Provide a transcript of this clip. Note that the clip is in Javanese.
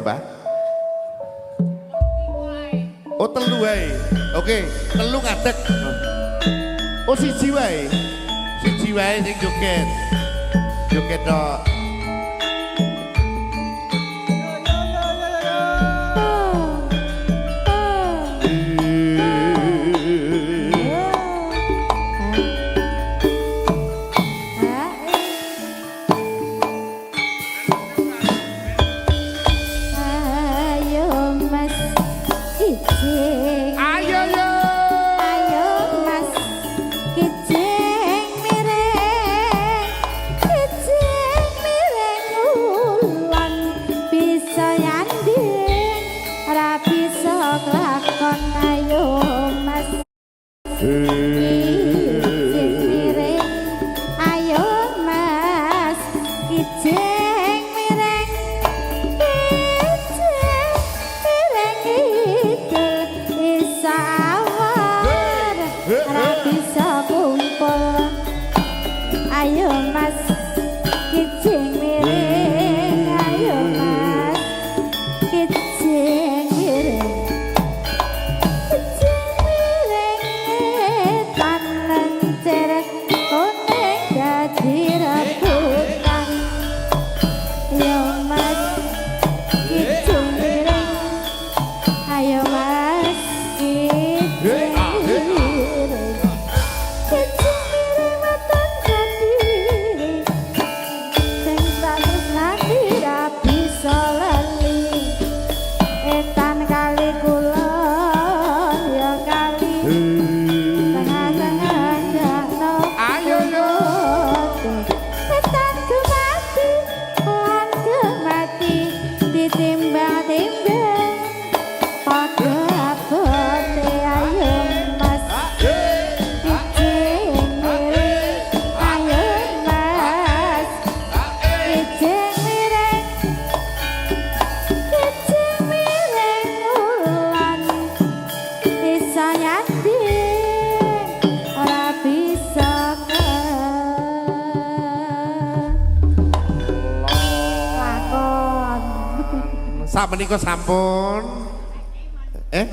Mbah? Oh, telu wae. Oke, telu ngadeg. Oh, siji wae. Siji wae sing joget. Joget tok. Ayo Mas Kijing. Ayo yo. Ayo Mas Kijing miring. Kijing miring ulan bisa nyanding ra bisa kelakon. Ayo Mas Kijing miring. Ayo Mas Kijing miring. Kijing miring kidul isa awar ra bisa kumpul. Ayo Mas Kijing miring. Ayo Mas Kijing miring. Kijing miring etan lencir kuning dadi rebutan. Ayo Mas Kijing miring. Ayo Mas Kijing miring. Kijing miring weton kediri sing tak tresnani ra bisa lali. Etan kali kulon ya kali tengah-tengah dakno. Ayo yo. Etan gemati lan gemati ditimbang-timbang padha abote. Ayo Mas Kijing miring. Ayo Mas Kijing miring. Kijing miring ulan bisa nyanding ora bisa kelakon. Sakmenika sampun. Eh?